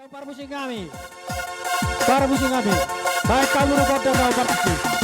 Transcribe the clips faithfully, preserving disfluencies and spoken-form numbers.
Parmusik nami. Parmusik nami. Baik, kamu rupa dan parmusik.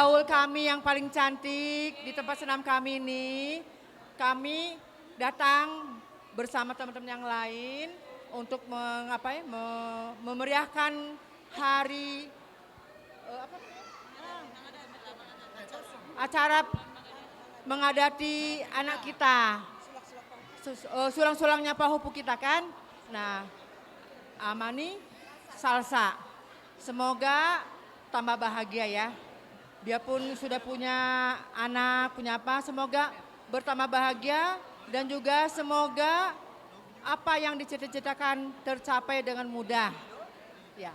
Hall kami yang paling cantik di tempat senam kami ini, kami datang bersama teman-teman yang lain untuk meng-, apa ya, me-, memeriahkan hari, eh, apa namanya? Acara mengadati anak kita. Sus-, eh, sulang-sulangnya pahopu kita kan. Nah, Amani Salsa. Semoga tambah bahagia ya. Biarpun sudah punya anak, punya apa, semoga bertambah bahagia dan juga semoga apa yang dicita-citakan tercapai dengan mudah. Ya.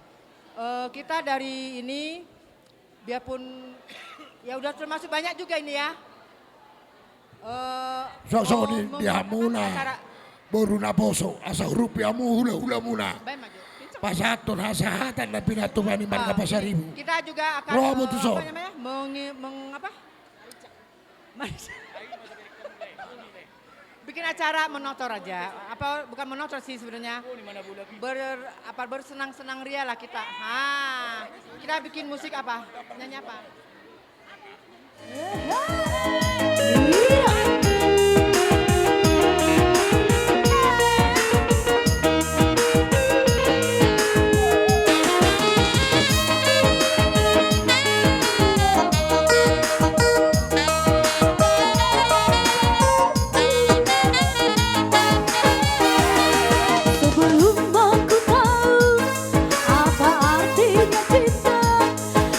Eh, kita dari ini, biarpun, ya, udah termasuk banyak juga ini ya. Eh, songon i di hamuna, acara boru naposo, asa hurupi hamu hula-hulamuna. Pasahathon hasahatan na pinatupa ni marga Pasaribu. Kita juga akan, eh, apa namanya, mengi-, meng-, apa? Bikin acara menotor aja. Apa, bukan menotor sih sebenarnya. Ber-, apa, bersenang-senang ria lah kita. Ha, kita bikin musik apa? Nyanyi apa? Sebelum aku tahu apa artinya cinta,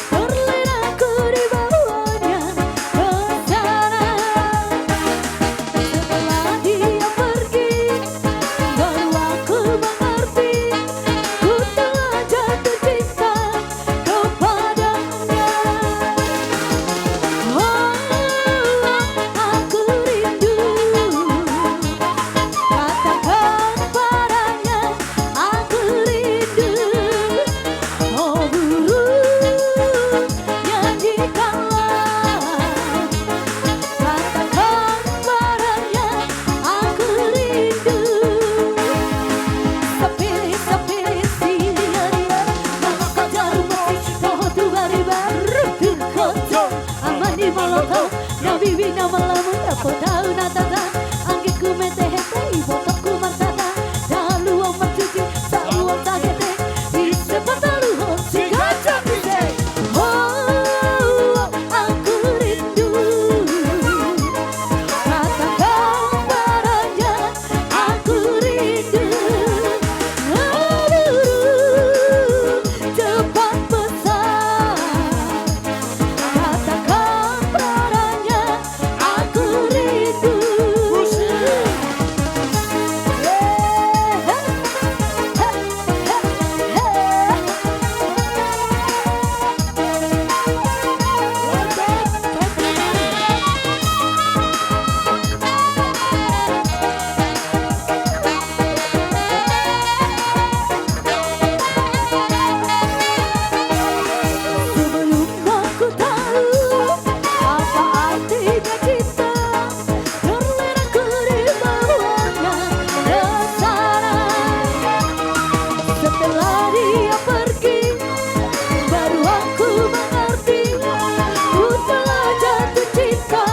terlena ku dibawanya ke sana. Setelah dia pergi, baru aku mengerti, ku telah jatuh cinta kepadanya. Oh, aku rindu. Katakan padanya, aku rindu. Oh, burung, nyanyikanlah. Katakan padanya, aku rindu. Sapele, sapele, silia, ria, mangangkat jarum besi, toho tu bariba, ruduk koto. Amani maloto, na bibi na malamuna, dapot ahu na tata. Anggingku mete hete, ibotongku martata. Daluang marcuci, saluang sagete, ise pataluhon si ganjang ise. Oh, aku rindu. Katakan padanya, aku rindu. Aduh, cepat pesan. Katakan padanya, aku rindu. Sebelum aku tahu apa artinya cinta, terlena ku dibawanya ke sana. Setelah dia pergi, baru aku mengerti, ku telah jatuh cinta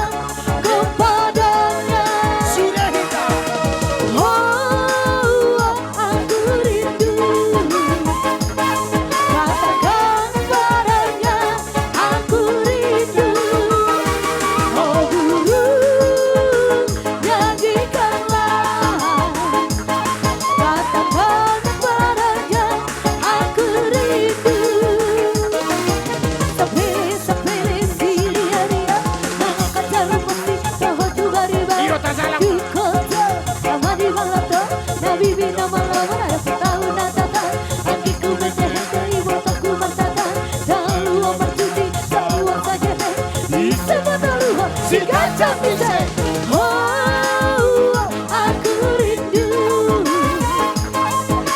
kepadanya. Sudah kita. Oh, aku rindu. Katakan padanya, aku rindu. Oh, burung, nyanyikanlah. Katakan padanya, aku rindu. Sapele, sapele, silia, ria, mangangkat jarum besi, toho tu bariba, ruduk koto. Amani maloto, na bibi na malamuna, dapot ahu na tata. Anggingku mete hete, ibotongku martata. Daluang marcuci, saluang sagete, ise pataluhon si ganjang ise. Oh, aku rindu.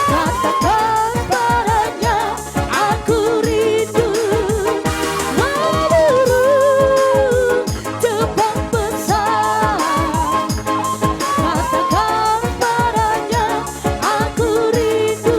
Katakan padanya, aku rindu. Aduh, cepat pesan. Katakan padanya, aku rindu.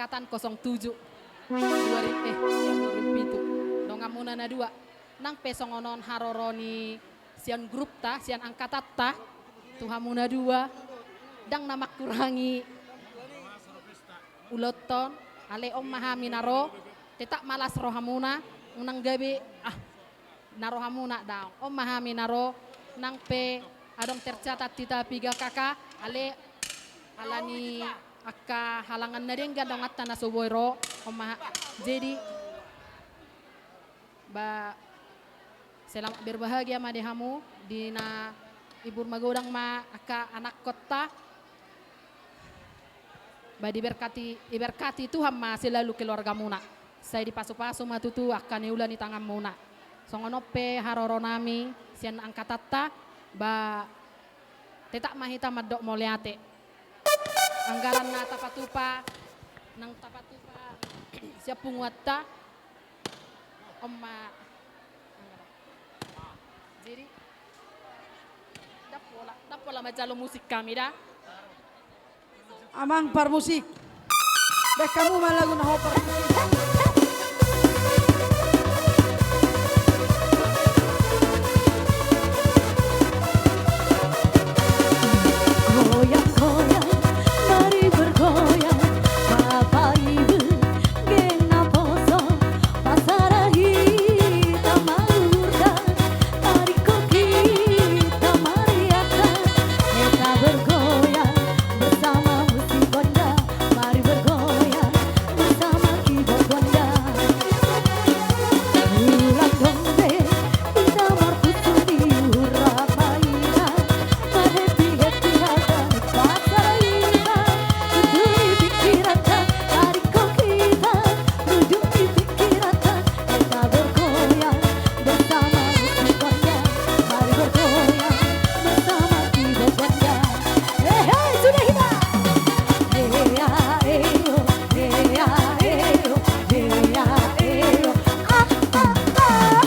Angkatan kosong tujuh. Dua ri-, eh, sian dua ribu pitu. Donganmuna na dua. Nang pe songon on haroro ni sian grupta, sian angkatanta. Tu hamu na dua. Ndang na mangkurangi ulaonta on. Ale on ma hami na ro. Tetap ma las rohamuna. Unang gabe, ah, na rohamuna daong. On ma hami na ro, nang pe adong tercatat hita piga K K, ale alani angka halangan na denggan donganta na so boi ro, on ma ha-, jadi, ba, selamat berbahagia ma di hamu, di na ibur magodang ma angka anakkonta. Ba diberkati, diberkati Tuhan ma selalu keluargamuna. Sai dipasupasu ma tutu angka niula ni tanganmuna. Songon on pe haroronami sian angkatanta, ba tetap ma hita mandok mauliate. Anggaran na tapatupa, nang tapatupa sian punguanta, on ma. Jadi, ndang pola, ndang pola manjalo musik hami da. Amang parmusik. Baen hamu ma lagu na ho parmusik. Goyang, goyang, mari bergoyang, Bapak Ibu, geng naposo, pasada hita mangurda, mari ko kita mariatta, hita bergoyang bersama musik gondang, mari bergoyang bersama keyboard gondang. Ulang dombe, hita marpusung di hurang maina, marhappy-happy hata ni pasada hita, tutu di pingkiranta, mari ko kita, duduk di pingkiranta, hita bergoyang bersama musik gondang, mari bergoyang bersama keyboard gondang. Hehe, sudah hita. Hea, heo, hea, heo, hea, heo, ah, ah, ah.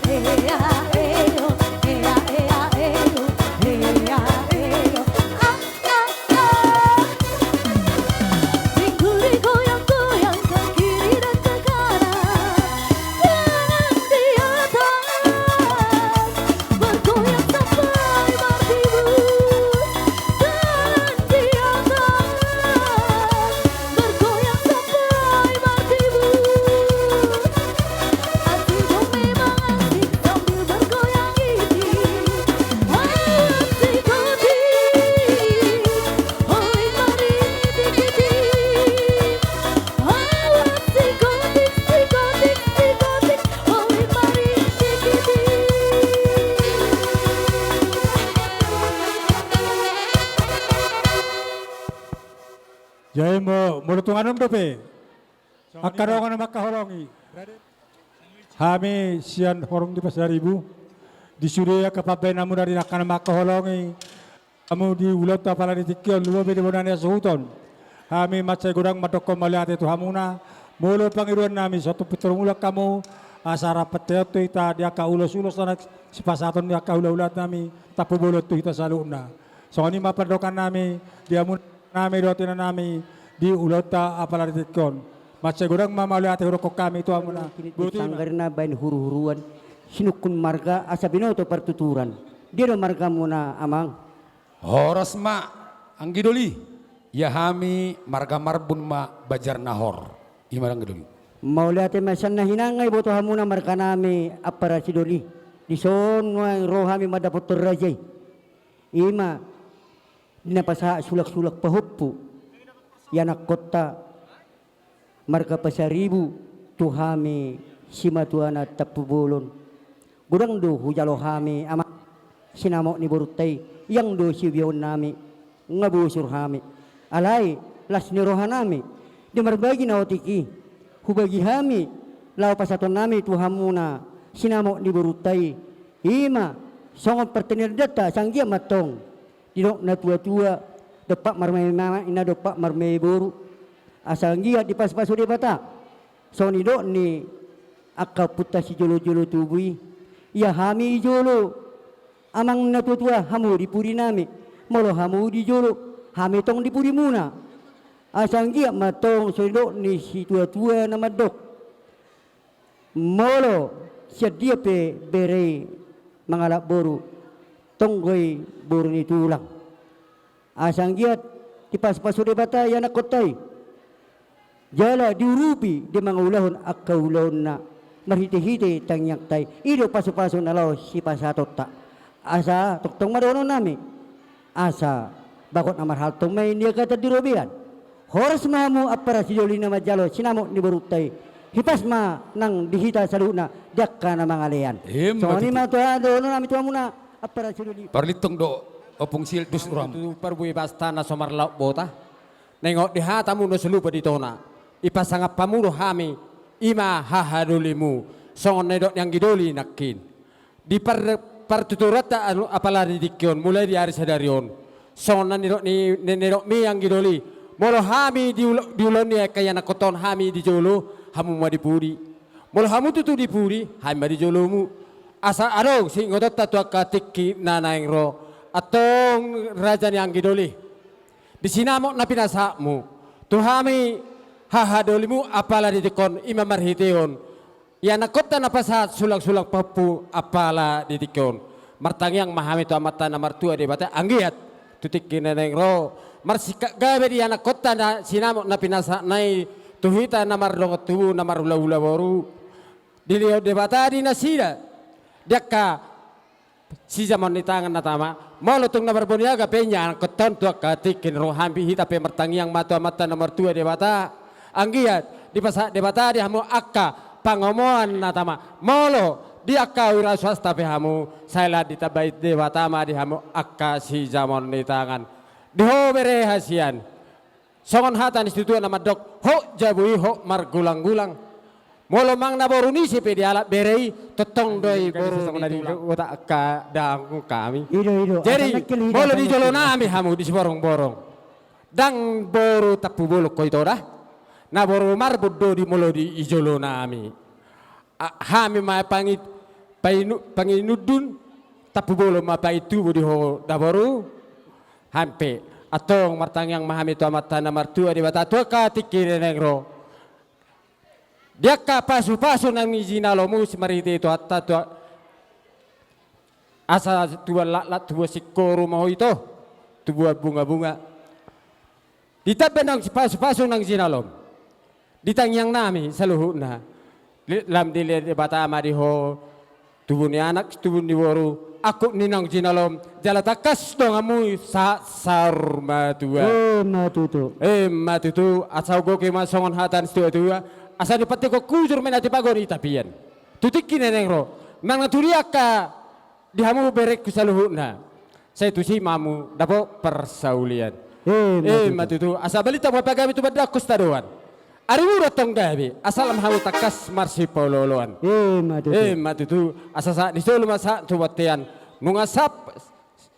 Hea, heo, hea, hea, heo, hea, heo, ah, ah, ah. Pinggul digoyang-goyang ke kiri dan ke kanan, tangan di atas, bergoyang sampai martimbun, tangan di atas, bergoyang sampai martimbun. Asik dong, memang asik sambil bergoyang ini. Asik dong. Oi, mari dikit. Awas, sikotik, sikotik, sikotik. Oi, mari dikit. Jadi mo-, molo tung adong dope angka dongan mangkaholongi hami sian horong ni Pasaribu, di sude angka pambahenanmuna di angka na mangkaholongi hamu di ulaonta apala di tingki on, lumobi di bona ni hasuhuton, hami mansai godang mandokkon mauliate tu hamuna. Molo pangidoannami, so tung pintor mulak hamu, asa rap panteon tu hita di angka ulos-ulos na sipasahaton ni angka hula-hulanami, tampubolon tu hita saluhutna. Songon i ma pandokkannami di hamu nami dohot inanami di ulaonta apala di tingki on. Mansai godang ma mauliate hudokkon hami tu hamuna. Botima. Sanggar na baen huru-huruan, sinungkun marga asa binoto partuturan. Dia do margamuna, amang? Horas ma, anggi doli. Ia hami marga Marbun ma, Banjar Nahor. I ma, anggi doli. Mauliate ma sian na hinang nga iboto hamuna marganami ampara sidoli. Dison nuaeng ro hami mandapothon raja i. I ma di na pasahat sulak-sulak pahompu, ianakkonta marga Pasaribu tu hami simatuana Tampubolon. Godang do hujalo hami, amang, sinamot ni borunta i, iang do siubeonnami, nga bosur hami. Alai las ni rohanami di marbagi na otik i, hubagi hami laho pasahatonnami tu hamuna sinamot ni borunta i. I ma songon partangiangta, asa anggiat ma antong didok natua-tua, dompak marmehe mama, inna dompak marmehe boru, asa anggiat dipasupasu Debata. Songon nidok ni angka ompunta sijolo-jolo tubu i, ia hami jolo, amang natua-tua, hamu di pudinami, molo hamu di jolo, hami tong di pudimuna. Asa anggiat ma tong songon nidok ni situatua na mandok: Molo sian dia pe bere i mangalap boru, tong do i boru ni tulang. Asa anggiat dipasupasu Debata ianakkonta i, jala diurupi di mangaulahon angka ulaonna marhitehite tangiangta i. I do pasupasu na laho sipasahatonta. Asa tongtong ma dohononnami, asa bagot na marhalto ma i, ninna angka na di robean. Horas ma hamu ampara sidoli na manjalo sinamot ni borunta i. Hipas ma nang di hita saluhutna di angka na mangalean. Emma tutu. Songon i ma tu dohononnami tu hamuna ampara sidoli. Parlintang do, Ompung Sildus Uram. Tu parbue basta na so marlaok bota. Naeng di hatamu na so lupa di tona, ipasangap hamu do hami, i ma hahadolimu. Songon na nidok ni anggidoli nangkin di par-, partuturanta anu, apala di tingki on, mulai di ari sadari on. Songon na nidok ni, na nidokmi anggidoli, molo hami di ula-, di ulaon ni angka ianakkonta on hami di jolo, hamu ma di pudi. Molo hamu tutu di pudi, hami ma di jolomu. Asa adong siingotonta tu angka tingki na naeng ro, antong raja ni anggidoli, di sinamot na pinasahatmu tu hami hahadolimu apala di tingki on, i ma marhitehon ianakkonta na pasahat sulang-sulang pahompu apala di tingki on. Martangiang ma hami tu Amanta na martua Debata, anggiat tu tingki na naeng ro, marsingkat gabe di ianakkonta na sinamot na pinasahatna i, tu hita na mardongan tubu, na marhulahula boru, dilehon Debata di nasida di angka sijamoan ni tangan na tama. Molo tung na marbaniaga pe ianakkonta on tu angka tingki na ro, hami hita pe martangiang ma tu Amanta na martua Debata, anggiat dipasahat Debata di hamu angka pangomoan na tama. Molo di angka wira swasta pe hamu, sai lam ditambai Debata ma di hamu angka sijamoan ni tangan. Di ho bere hasian, songon hata ni situatua na mandok: Hot jabu i hot margulang-gulang. Molo manang na boru ni ise pe dialap bere i, tongtong do i boru ni tulang. Otak angka dahahang hami. I do, i do. Jadi, asa nangkin hita molo di jolonami hamu di Siborongborong, ndang boru Tampubolon ho ito da. Na boru Marbun do di, molo di jolonami. A, hami ma pangi-, painu-, panginundun, Tampubolon ma pangintubu di ho da boru. Hami pe antong martangiang ma hami tu Amanta na martua Debata tu angka tingki na naeng ro, di angka pasupasu na nijinalomu, simarhite Tuhanta tu a-, asa tubuan laklak, tubuan singkoru ma ho ito, tubuan bungabunga. Ditambai nang pasupasu na jinalom di tangiangnami saluhutna. Di-, lam dilehon Debata ma di ho tubu ni anak, tubu ni boru, angkup ni naung jinalom, jala tangkas donganmu sahat saur matua. Emma tutu. Emma tutu. Asa hugoki ma songon hata ni situatua: Asa dipantikhon hujur ma i na tipagon i tapian. Tu tingki na naeng ro, manang na tu dia angka di hamu berengku saluhutna, sai tusi ma hamu dapot parsaulian. Emma tutu. Emma tutu. Asa balintang ma pagabe tu bandang, hosta doan. Arimu do antong gabe, asa lam hamu tangkas marsipaolooloan. Emma tutu. Emma tutu. Asa sahat ni solu ma sahat tu bontean. Nunga sap-,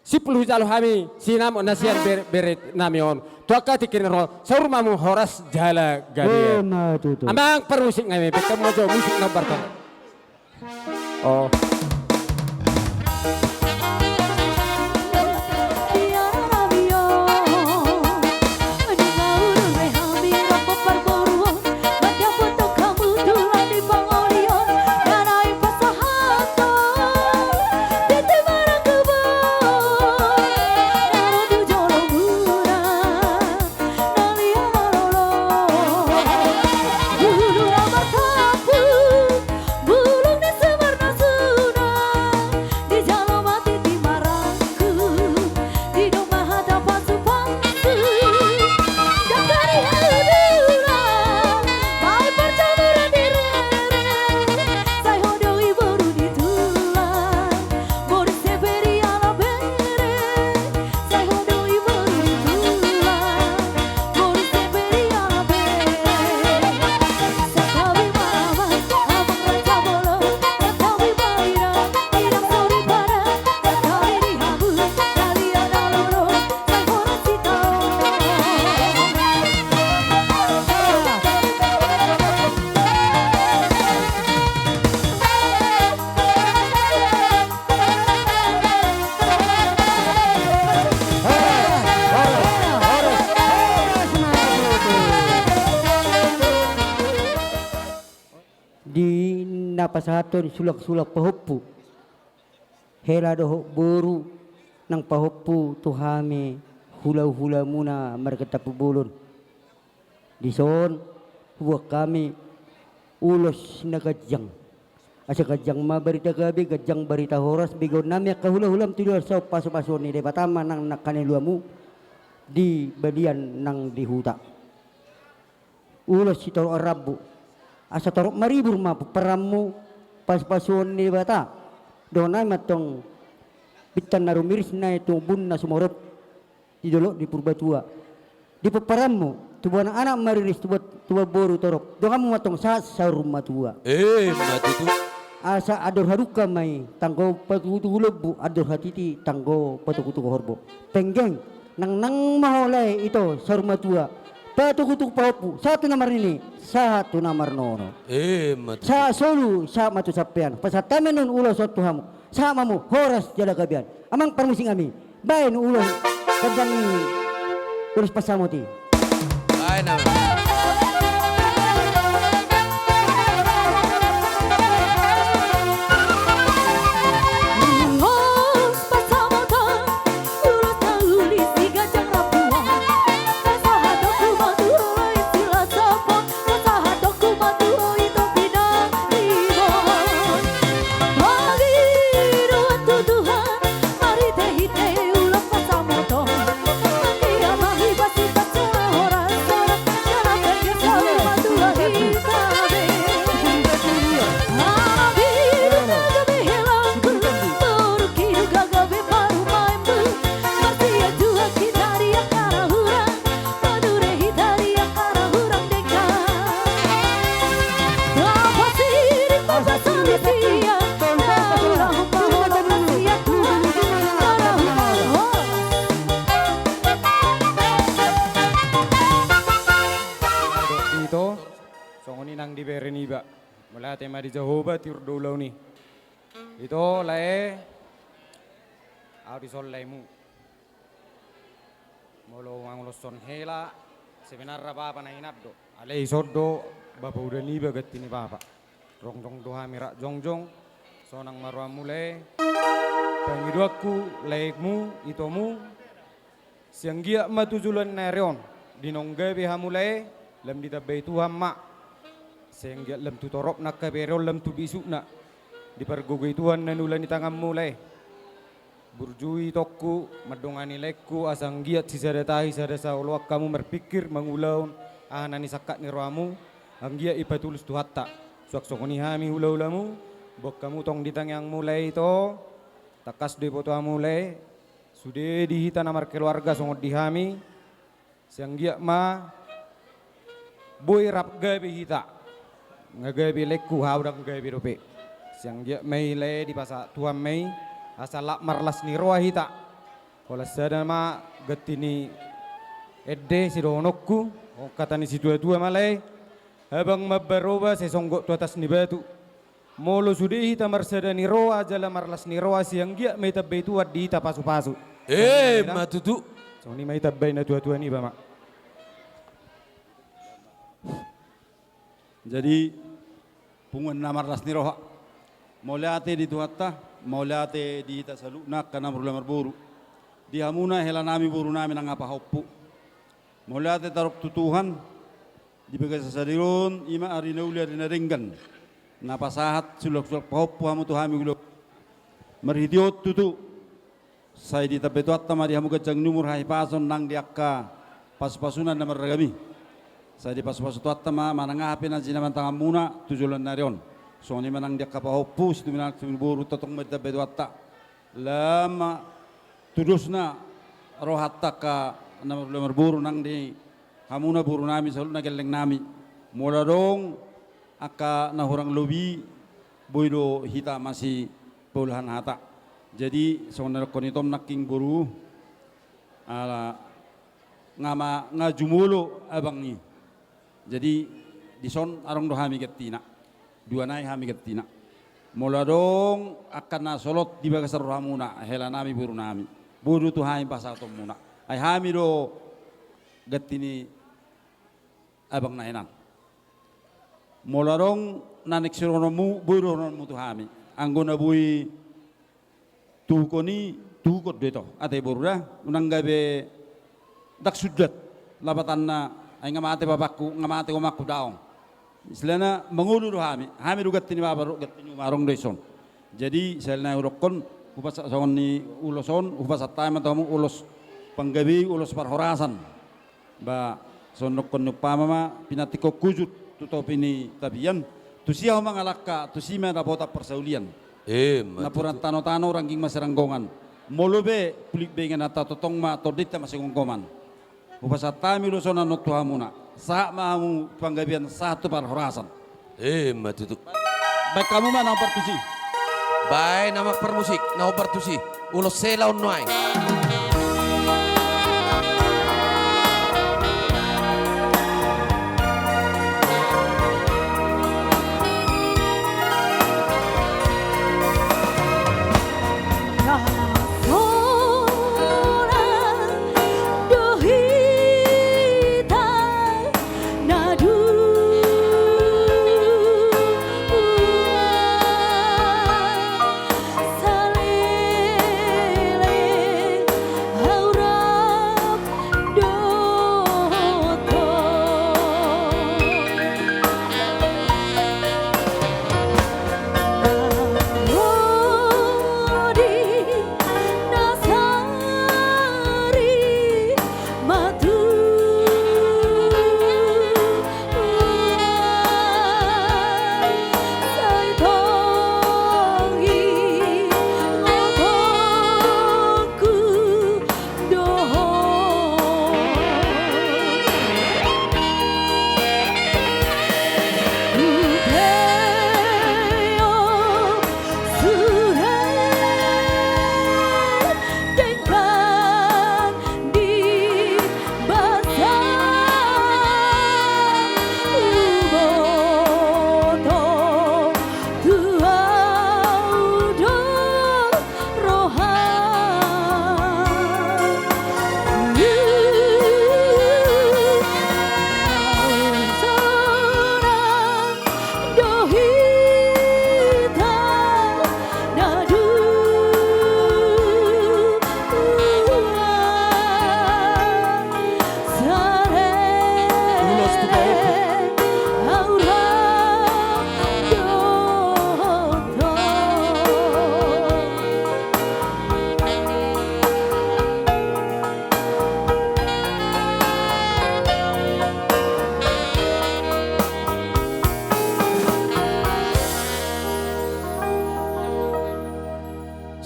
simpul hujalo hami sinamot na sian bere-, berenami on. Tu angka tingki na ro, saur ma hamu horas jala gabe. Emma tutu. Amang parmusik nami, baen hamu ma jo musik na bartang. Oh. na pasahathon sulangsulang pahompu, hela dohot boru nang pahompu tu hami hulahulamuna marga Tampubolon. Dison huboan hami ulos na ganjang. Asa ganjang ma barita gabe, ganjang barita horas, begeonnami angka hulahulam tu joloan on pasupasuon ni Debata ma nang nangkaning luamu di balian nang di huta. Ulos sitorop rambu, asa torop maribur ma pomparanmu pasupasuon ni Debata. Dohononnami ma tong bintang na rumiris nai tu ombun na sumorop di dolok ni Purbatua. Di pomparanmu tubu anak-anak mariris, tubu, tubu boru torop, donganmu ma tong sahat saur matua. Emma tutu. Asa andor hadungka ma i tanggo patutuhu lombu, andor hatiti tanggo patukutuku horbo. Penggeng, nangnang ma ho lae ito saur matua, patukutuku pahompu, sahat tu na marnini, sahat tu na marnono. Emma tutu. Sahat solu, sahat ma tu sampean. Pasahat hami annon ulos on tu hamu. Sahat ma hamu horas jala gabean. Amang parmusik nami, baen ulos ganjang i, ulos pansamot i. Baen, amang. Ito, songon i nang dibere niba. Mauliate ma di Jahowa tiur do ulaon i. Ito, lae, ahu dison laemu. Molo manguloshon hela, sebenarna bapa na inan do. Alai ison do bapa uda niba ganti ni bapa. Rongjong do hami rap jongjong. Sonang ma rohamu lae. Pangidoanku laemu, itomu. Sianggiat ma tu joloan ni ari on, di naung gabe hamu lae, lam ditambai Tuhan ma. Sianggiat lam tu toropna angka bere on, lam tu bisukna. Dipargogoi Tuhan na niula ni tanganmu lae. Burju itongku, mandongani laengku, asa anggiat sisada tahi sada saoloan hamu marpingkir mangulahon aha na nisangkap ni rohamu, anggiat ipatulus Tuhanta. Suang songon i hami hulahulamu, boan hamu tong di tangiangmu lae ito, tangkas do iboto hamu lae, sude di hita na markeluarga songon di hami, Sianggiat ma boi rap gabe hita. Nga gabe laengku, hau ndang gabe dope. Sianggiat ma i lae dipasahat Tuhan ma i, asa lak marlas ni roha hita. Holan sada ma ganti ni ende sidohononku, on hata ni situatua ma lae. Habang mambaroba sai songgop tu atas ni batu. Molo sude hita marsada ni roha jala marlas ni roha, sianggiat ma i tambai Tuhan di hita pasupasu. Emma tutu. Songon i ma i tambai na tuatua niba ma. Jadi punguan na marlas ni roha, mauliate di Tuhanta, mauliate di hita saluhutna angka na marhula marboru. Di hamuna helanami borunami nang pahompu. Mauliate tarop tu Tuhan. Di bagasan sadari on, i ma ari na uli ari na denggan, na pasahat sulangsulang pahompu hamu tu hami ulaon. Marhite on tutu, sai ditambai Tuhanta ma di hamu ganjang ni umur, hahipason nang di angka pasupasuna na marragam i. Sai dipasupasu Tuhanta ma manang aha pe na jinamatan tanganmuna tu joloan ni ari on. Songon i ma nang di angka pahompu, situminang situmiboru, tongtong ma ditambai Tuhanta. Lam tudosna rohanta angka na marhula marboru nang di hamuna borunami saluhutna gellengnami. Molo adong angka na hurang lobi, boi do hita masipaulahan hata. Jadi songon na dohonon ni tom nangkin boru, ala nga ma nga jumolo abang i. Jadi dison adong do hami gantina. Dua nai hami gantina. Molo adong angka na solot di bagasan rohamuna, helanami borunami, boi do tu hami pasahatonmuna. Ai hami do ganti ni abang nainan. Molo adong na naeng sidohononmu, boi dohononmu tu hami. Anggo na boi tuhukon i, tuhukon do ito. Ate boru da, unang gabe ndang sundat. Lapatanna, ai nga mate bapakku, nga mate omakku, daong. Istilahna mangolu do hami, hami do ganti ni bapa dohot ganti ni uma, adong do dison. Jadi, sahali nai hudokkon, hupasahat songon i ulos on, hupasahat hami ma tu hamu ulos panggabei, ulos parhorasan. Ba, songon dokkon ni umpama ma, pinantikhon hujut tu topi ni tapian, tusi ahu mangalangka, tusi ma dapotan parsaulian. Emma tutu. Napuran tanotano, rangging masiranggongan. Molo pe pulik be ingananta, tongtong ma tondinta masigomgoman. Hupasahat hami ulos on annon tu hamuna. Sahat ma hamu tu panggabean, sahat tu parhorasan. Emma tutu. Baen hamu ma na hombar tusi. Baen na hombar musik, na hombar tusi. Ulos sela on nuaeng.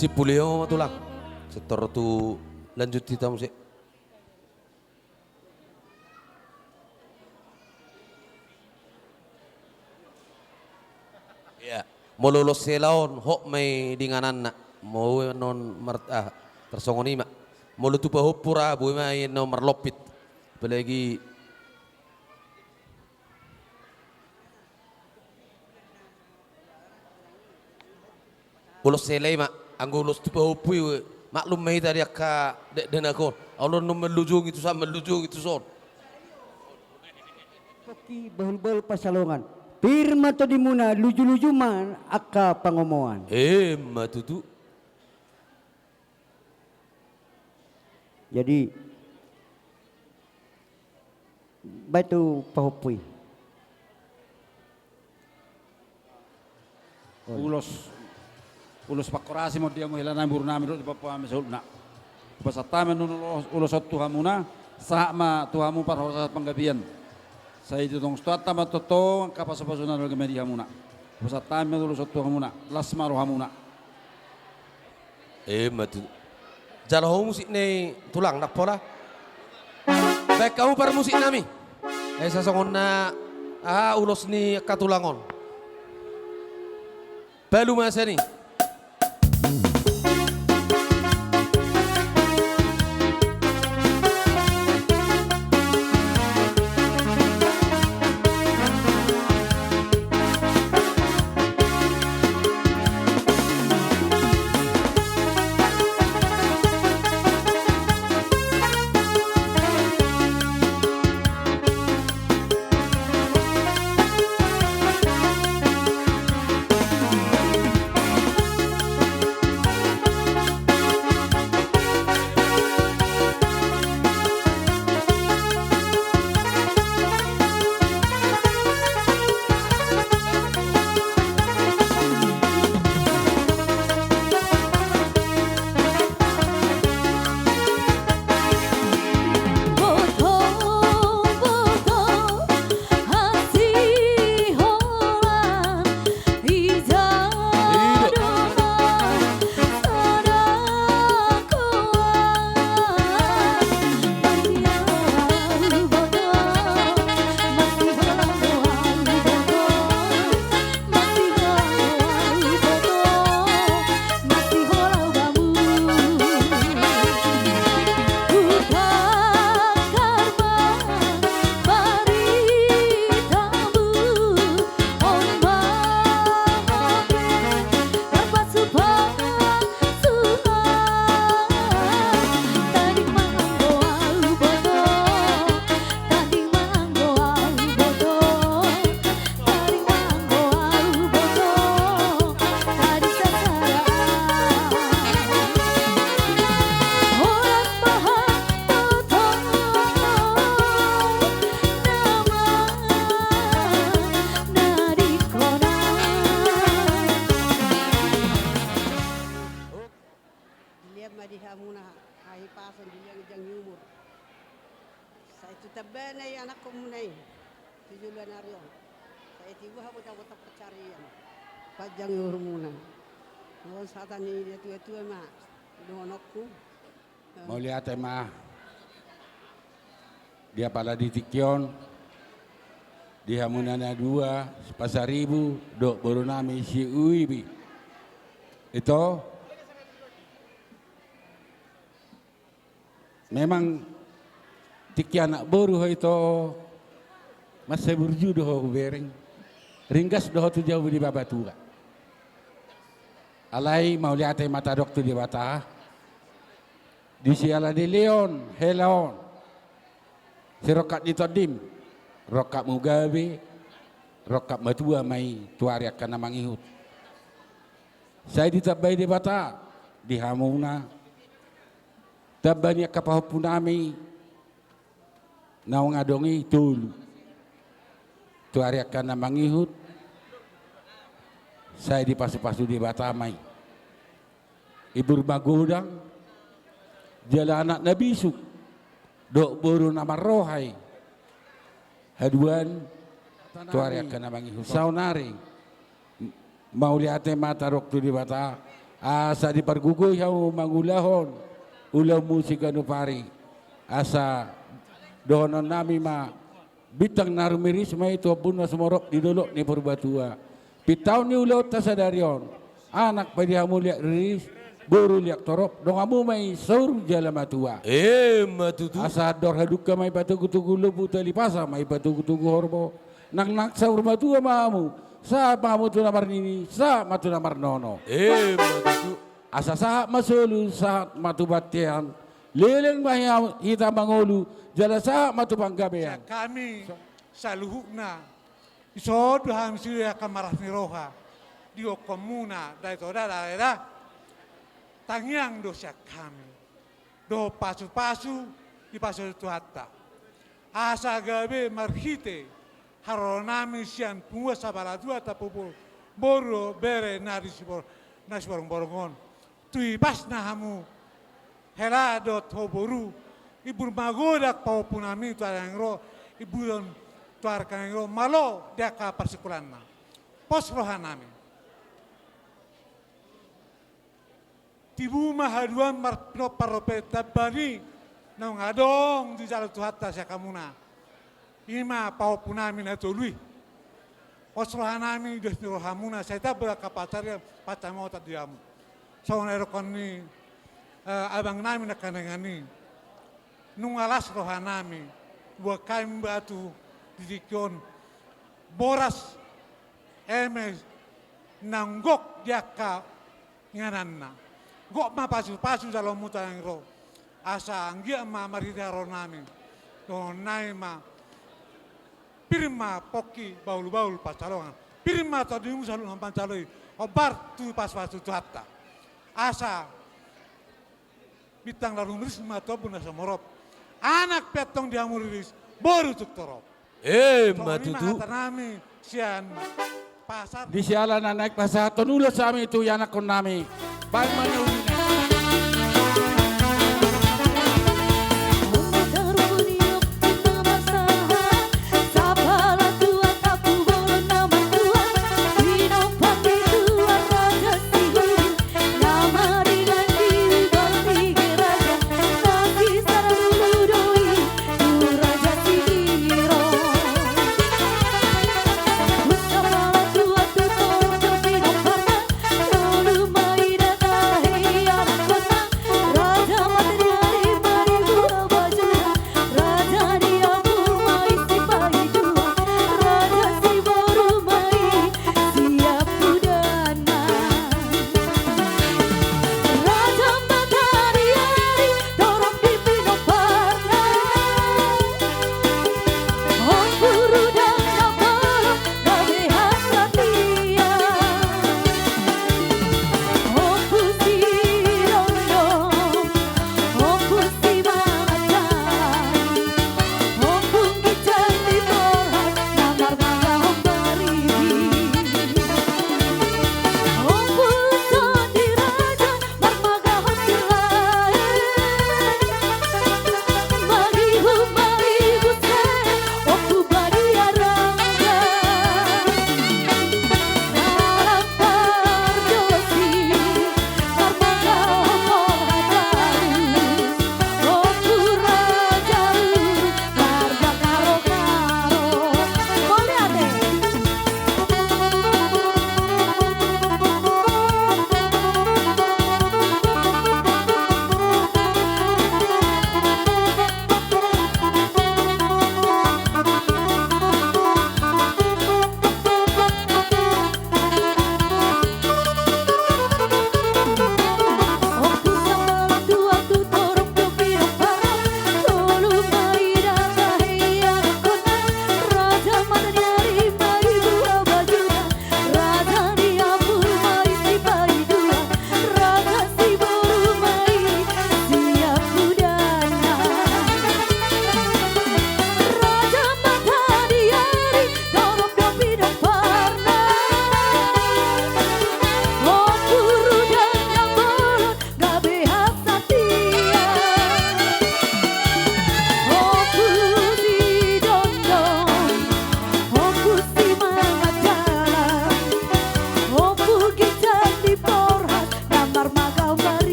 Sipuli ho ma tulang. Setor tu lanjut hita muse. Ia, molo ulos sela on, hot ma i di ingananna. Molo annon mar-, ah, tarsongon i ma. Molo tu pahompu ra, boi ma i annon marlompit. Apalagi ulos sela i ma, anggo ulos tu pahompu i, maklum ma hita di angka dakdanak on. Olo annon manlujungi tuson, manlujungi tuson. Pongki bahulbahul pansalongan. Pir ma tondimuna, lujuluju ma angka pangomoan. Emma tutu. Jadi, baen tu pahompu i. Ulos, ulos pangkorasi ma on di hamu hela nami, boru nami dohot di pahompu nami saluhutna. Hupasahat hami annon ulos, ulos on tu hamuna, sahat ma tu hamu parhorasan panggabean. Sai ditongos Tuhanta ma tongtong angka pasupasu na loge ma di hamuna. Hupasahat hami ma ulos on tu hamuna, las ma rohamuna. Emma tutu. Jalo ho musik ni tulang, ndang pola. Baen hamu parmusik nami. Asa songon na, aha, ulos ni angka tulang on. Palu ma sian i. Nai anakkonmuna i tu joloan ari on. Sai tibu hamu dapotan pansarian. Panjang umurmuna. Songon hata ni natuatua ma dohononku. Mauliate ma di apala di tingki on di hamuna na dua si Pasaribu dohot borunami si Uibi. Ito. Memang tingki anak boru ho ito, mansai burju do ho hubereng, ringgas do ho tu jabu ni Debata. Alai mauliate ma tadok tu Debata, di siala ni lehon hela on, sirongkap ni tondim, rongkapmu gabe, rongkap matua ma i tu ari angka na mangihut. Sai ditambai Debata di hamuna, tamba ni angka pahompunami naung adong i tolu. Tu ari angka na mangihut, sai dipasupasu Debata ma i. Ibur magodang, jala anak na bisuk, dohot boru na marroha i. Haduan, tu ari angka na mangihut saonari. Mauliate ma tadok tu Debata, asa dipargogoi hamu mangulahon ulaonmu siganup ari. Asa dohononnami ma, bintang na rumiris ma i tu ombun na sumorop di dolok ni Purbatua. Pintaon ni ulaonta sadari on, anak pe di hamu liat riris, boru liat torop, donganmu ma i saur jala matua. Emma tutu. Asa andor hadungka ma i patogutogu lombu, tali pasa ma i patogutogu horbo. Nangnang saur matua ma hamu, sahat ma hamu tu na marnini, sahat ma tu na marnono. Emma tutu. Asa sahat ma solu, sahat ma tu bontean. Leleng ma hita mangolu, jala sahat ma tu panggabean. Sian hami saluhutna, dison do hami sude angka marlas ni roha, didokhonmuna, Dae Toga, Dae Toga. Tangiang do sian hami dohot pasupasu, dipasupasu Tuhanta. Asa gabe marhite haroronnami sian punguan Sabala Dua, Tampubolon, boru dohot bere na di sibor-, na siborongborong on. Tu ipasna hamu hela dohot ho boru, ibur magodang pahompunami tu ari naeng ro, iburon tu ari naeng ro, malo di angka parsingkolanna. Pos rohanami. Tibu ma haduan mar-, pinompar dope tamba ni naung adong dijalo Tuhanta sian hamuna. I ma pahompunami na tolu i. Pos rohanami, dos ni rohamuna, sai tamba do angka pansarian pansamotan di hamu. Songon na nidok ni, eh, abangnami nangkaningan i. Nunga las rohanami, boan hami batu di tingki on. Boras, eme, naung gok di angka ingananna. Gok ma pasupasu jaloonmu tu ari naeng ro. Asa anggiat ma marhite haroronnami. Dohononnami ma. Pir ma pongki bahulbahul pansalongan. Pir ma tondimu saluhut na manjalo i. Hombar tu pasupasu Tuhanta. Asa bintang na rumiris ma tu ombun na sumorop. Anak pe antong di hamu riris, boru tung torop. Emma tutu. Songon i ma hatanami sian pasar. Di siala na naeng pasahathon ulos hami tu ianakkonnami. Baen ma na ulina.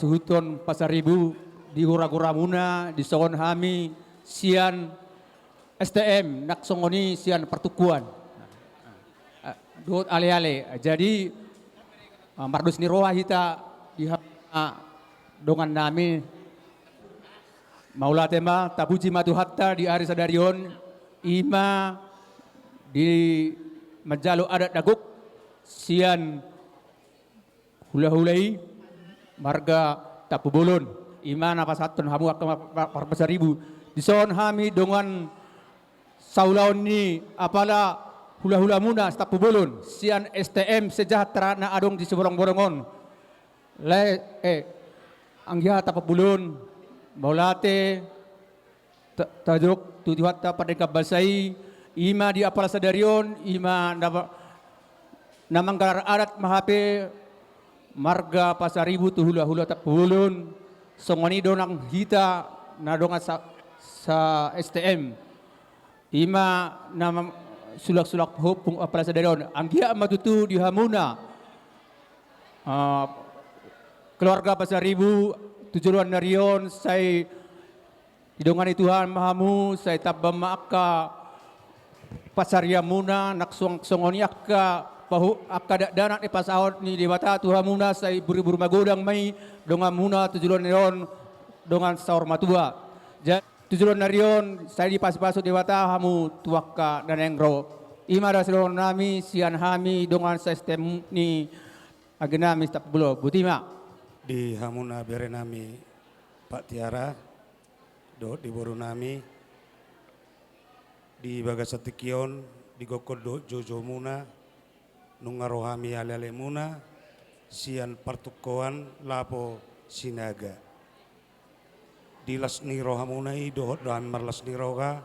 Huton Pasaribu, di hura-huramuna disongon hami sian S T M, nang songon i sian Partukoan. Ah, dohot ale-ale. Jadi, ah, mardos ni roha hita di ha-, ah, dongannami. Mauliate ma, tapuji ma Tuhanta di ari sadari on, i ma di manjalo adat dagok sian hula-hula i marga Tampubolon. I ma na pasahathon hamu angka ma-, ma-, marpasaribu. Dison hami dongan saulaon ni apala hula-hulamuna Tampubolon sian S T M Sejahtera na adong di Siborongborong on. Lae, eh, anggia Tampubolon, mauliate, ta-, tajok tu Tuhanta pardenggan basa i, i ma di apala sadari on, i ma na, na manggarar adat ma hape marga Pasaribu tu hula-hula Tampubolon, songon i do nang hita na dongan sa, sa S T M. I ma na mam-, sulak-sulak pahompu apala sadari on. Anggiat ma tutu di hamuna, ah, keluarga Pasaribu tu joloan ni ari on sai didongani Tuhan ma hamu, sai tamba ma angka pansarianmuna, nang song-, songon i angka pahu-, angka dakdanak ni pasahat ni Debata tu hamuna, sai buru-buru magodang ma i donganmuna tu joloan ni ari on, dongan saur matua. Ja-, tu joloan ni ari on, sai dipasupasu Debata hamu tu angka na naeng ro. I ma do sidohononnami sian hami dongan sa-S T M ni agenami Tampubolon. Boti ma. Di hamuna berenami Pak Tiara, dohot di borunami, di bagasan tingki on, di gokhon dohot joujou muna, nunga ro hami ale-ale muna, sian Partukoan Lapo Sinaga. Di las ni rohamuna i dohot do hami marlas ni roha,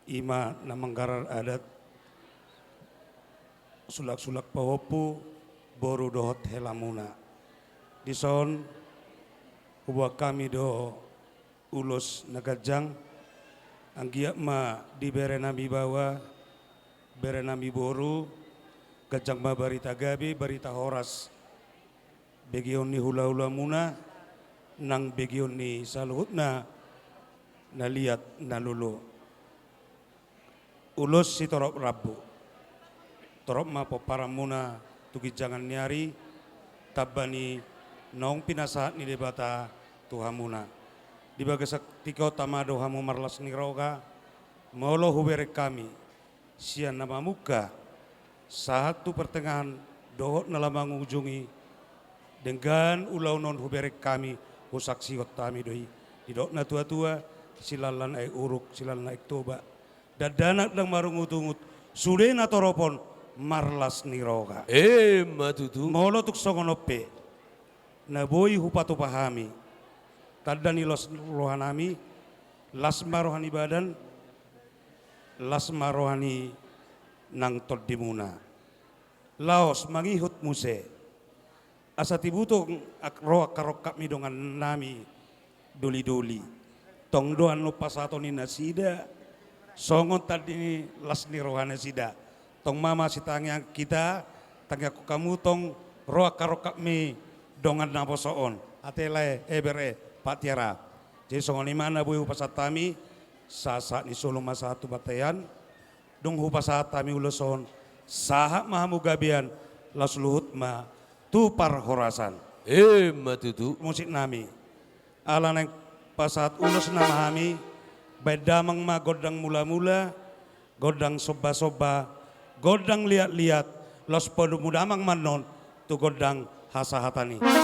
i ma na manggarar adat, sulak-sulak pahompu, boru dohot helamuna. Dison, huboan hami do ulos na ganjang, anggiat ma di berenami baoa, berenami boru, ganjang ma barita gabe, barita horas. Begeon ni hula-hulamuna, nang begeon ni saluhutna na liat na lolo. Ulos sitorop rambu. Torop ma pomparanmuna tu ginjangan ni ari, tamba ni naung pinasahat ni Debata tu hamuna. Di bagasan tingki on tama do hamu marlas ni roha, molo hubereng hami sian na mamungka sahat tu partengahan dohot na laho mangujungi, denggan ulaon on hubereng hami, husaksihon hami do i. Didok na tua-tua, siala na aek uruk, siala na aek toba. Dakdanak ndang marungut-ungut, sude na torop on marlas ni roha. Emma tutu. Molo tung songon on pe, na boi hupatupa hami, tanda ni las rohanami, las ma roha ni badan, las ma roha ni nang tondimuna. Laos mangihut muse. Asa tibu tong ak-, ro angka rongkapmi dongannami doli-doli. Tong do annon pasahaton ni nasida songon tanda ni las ni rohanasida. Tong ma masitangiang hita, tangiangkon hamu tong ro angka rongkapmi dongan naposo on. Ate lae, eh, bere, Pak Tiara. Jadi songon i ma na boi hupasahat hami, sahat-sahat ni solu ma sahat tu bontean. Dung hupasahat hami ulos on, sahat ma hamu gabean, laos luhut ma tu parhorasan. Emma tutu. Musiknami. Ala naeng pasahat ulos nama hami, baen damang ma gondang mula-mula, gondang somba-somba, gondang liat-liat, laos padomu damang ma annon tu gondang hasahatan i.